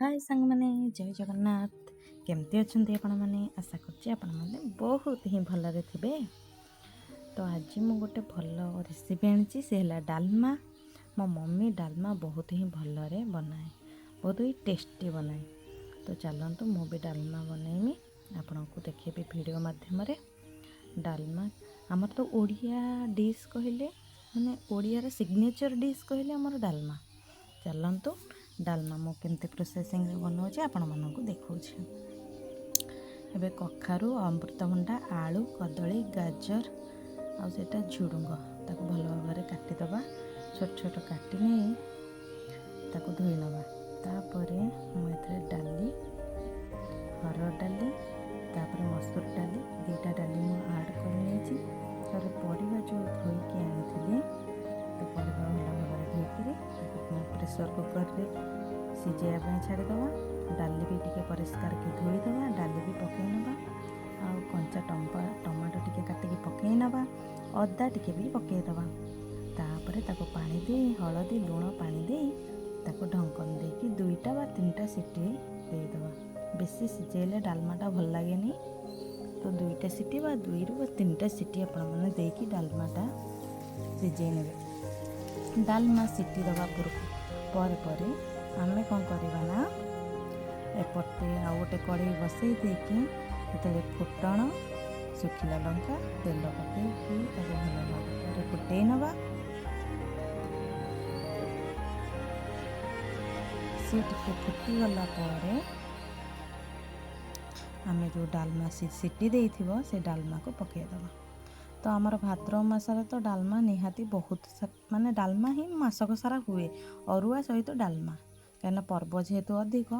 ହାଏ ସାଙ୍ଗମାନେ, ଜୟ ଜଗନ୍ନାଥ। କେମିତି ଅଛନ୍ତି ଆପଣମାନେ? ଆଶା କରୁଛି ଆପଣମାନେ ବହୁତ ହିଁ ଭଲରେ ଥିବେ। ତ ଆଜି ମୁଁ ଗୋଟେ ଭଲ ରେସିପି ଆଣିଛି, ସେ ହେଲା ଡାଲମା। ମୋ ମମି ଡାଲମା ବହୁତ ହିଁ ଭଲରେ ବନାଏ, ବହୁତ ହିଁ ଟେଷ୍ଟି ବନାଏ। ତ ଚାଲନ୍ତୁ, ମୁଁ ବି ଡାଲମା ବନେଇମି, ଆପଣଙ୍କୁ ଦେଖେଇବି ଭିଡ଼ିଓ ମାଧ୍ୟମରେ। ଡାଲମା ଆମର ତ ଓଡ଼ିଆ ଡିଶ୍ କହିଲେ, ମାନେ ଓଡ଼ିଆର ସିଗ୍ନେଚର୍ ଡିଶ୍ କହିଲେ ଆମର ଡାଲମା। ଚାଲନ୍ତୁ, ଡାଲମା ମୁଁ କେମିତି ପ୍ରୋସେସିଂରେ ବନାଉଛି ଆପଣମାନଙ୍କୁ ଦେଖାଉଛି। ଏବେ କଖାରୁ, ଅମୃତଭଣ୍ଡା, ଆଳୁ, କଦଳୀ, ଗାଜର ଆଉ ସେଇଟା ଝୁଡ଼ୁଙ୍ଗ, ତାକୁ ଭଲ ଭାବରେ କାଟିଦେବା। ଛୋଟ ଛୋଟ କାଟି ନେଇ ତାକୁ ଧୋଇ ନେବା। ତାପରେ ମୁଁ ଏଥିରେ ଡାଲି, ହରଡ଼ ଡାଲି, ତାପରେ ମସୁର ଡାଲି, ଦୁଇଟା ଡାଲି ମୁଁ ଆଡ଼୍ କରିନେଇଛି। ତାପରେ ପରିବା ଯେଉଁ ଧୋଇକି ଆଣିଥିଲି, ତ ପରିବା ଭଲ ଭାବରେ ଧୋଇକିରି ତାକୁ ପ୍ରେସର୍ କୁକର୍ରେ ସିଝେଇବା ପାଇଁ ଛାଡ଼ିଦେବା। ଡାଲି ବି ଟିକେ ପରିଷ୍କାର କି ଧୋଇଦେବା, ଡାଲି ବି ପକାଇ ନେବା। ଆଉ କଞ୍ଚା ଟମାଟୋ ଟିକେ କାଟିକି ପକାଇ ନେବା, ଅଦା ଟିକେ ବି ପକାଇଦେବା। ତାପରେ ତାକୁ ପାଣି ଦେଇ, ହଳଦୀ ଲୁଣ ପାଣି ଦେଇ ତାକୁ ଢଙ୍କନ ଦେଇକି ଦୁଇଟା ବା ତିନିଟା ସିଟି ଦେଇଦେବା। ବେଶୀ ସିଝେଇଲେ ଡାଲମାଟା ଭଲ ଲାଗେନି। ତ ଦୁଇଟା ସିଟି ବା ଦୁଇରୁ ବା ତିନିଟା ସିଟି ଆପଣମାନେ ଦେଇକି ଡାଲମାଟା ସିଝେଇ ନେବେ। ଡାଲମା ସିଟି ଦେବା ପରେ ପରେ ଆମେ କ'ଣ କରିବା ନା, ଏପଟେ ଆଉ ଗୋଟେ କଢ଼େଇ ବସେଇ ଦେଇକି ସେଥିରେ ଫୁଟଣ, ଶୁଖିଲା ଲଙ୍କା, ତେଲ ପକାଇକି ତାକୁ ଭଲ ଭାବରେ ଫୁଟେଇ ନେବା। ସିଏ ଟିକେ ଫୁଟିଗଲା ପରେ ଆମେ ଯେଉଁ ଡାଲମା ସିଟି ଦେଇଥିବ, ସେ ଡାଲମାକୁ ପକାଇଦେବା। ତ ଆମର ଭାଦ୍ରବ ମାସରେ ତ ଡାଲମା ନିହାତି ବହୁତ, ମାନେ ଡାଲମା ହିଁ ମାସକ ସାରା ହୁଏ, ଅରୁଆ ସହିତ ଡାଲମା। କାହିଁକିନା ପର୍ବ ଯେହେତୁ ଅଧିକ,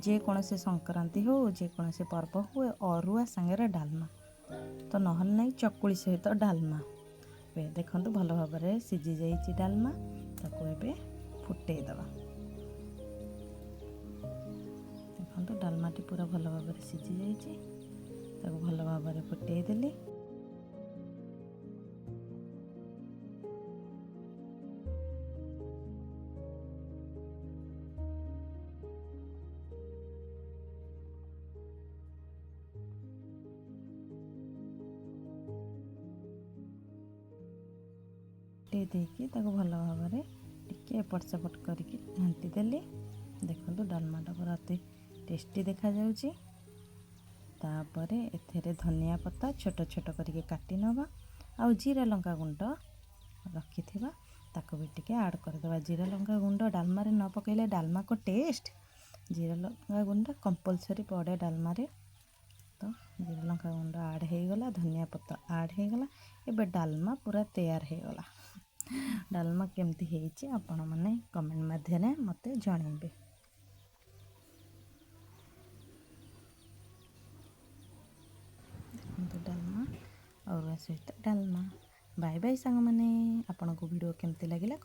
ଯେକୌଣସି ସଂକ୍ରାନ୍ତି ହଉ, ଯେକୌଣସି ପର୍ବ ହୁଏ, ଅରୁଆ ସାଙ୍ଗରେ ଡାଲମା ତ ନହେଲେ ନାହିଁ, ଚକୁଳି ସହିତ ଡାଲମା ଏବେ। ଦେଖନ୍ତୁ, ଭଲ ଭାବରେ ସିଝି ଯାଇଛି ଡାଲମା। ତାକୁ ଏବେ ଫୁଟେଇ ଦେବା। ଦେଖନ୍ତୁ, ଡାଲମାଟି ପୁରା ଭଲ ଭାବରେ ସିଝି ଯାଇଛି। ତାକୁ ଭଲ ଭାବରେ ଫୁଟେଇ ଦେଲି। ଫୁଟେଇ ଦେଇକି ତାକୁ ଭଲ ଭାବରେ ଟିକେ ଏପଟ ସେପଟ କରିକି ଘାଣ୍ଟି ଦେଲି। ଦେଖନ୍ତୁ, ଡାଲମାଟା ପୁରା ଅତି ଟେଷ୍ଟି ଦେଖାଯାଉଛି। ତାପରେ ଏଥିରେ ଧନିଆ ପତ୍ର ଛୋଟ ଛୋଟ କରିକି କାଟି ନେବା ଆଉ ଜିରା ଲଙ୍କା ଗୁଣ୍ଡ ରଖିଥିବା, ତାକୁ ବି ଟିକେ ଆଡ଼୍ କରିଦେବା। ଜିରା ଲଙ୍କା ଗୁଣ୍ଡ ଡାଲମାରେ ନ ପକାଇଲେ ଡାଲମାକୁ ଟେଷ୍ଟ? ଜିରା ଲଙ୍କା ଗୁଣ୍ଡ କମ୍ପଲସରି ପଡ଼େ ଡାଲମାରେ। ତ ଜିରା ଲଙ୍କା ଗୁଣ୍ଡ ଆଡ଼୍ ହେଇଗଲା, ଧନିଆ ପତ୍ର ଆଡ଼୍ ହେଇଗଲା, ଏବେ ଡାଲମା ପୁରା ତିଆର ହେଇଗଲା। ଡାଲମା କେମିତି ହେଇଛି ଆପଣମାନେ କମେଣ୍ଟ ମାଧ୍ୟମରେ ମୋତେ ଜଣାଇବେ। ଦେଖନ୍ତୁ, ଡାଲମା, ଅରୁଆ ସହିତ ଡାଲମା। ବାଏ ବାଏ ସାଙ୍ଗମାନେ। ଆପଣଙ୍କୁ ଭିଡ଼ିଓ କେମିତି ଲାଗିଲା?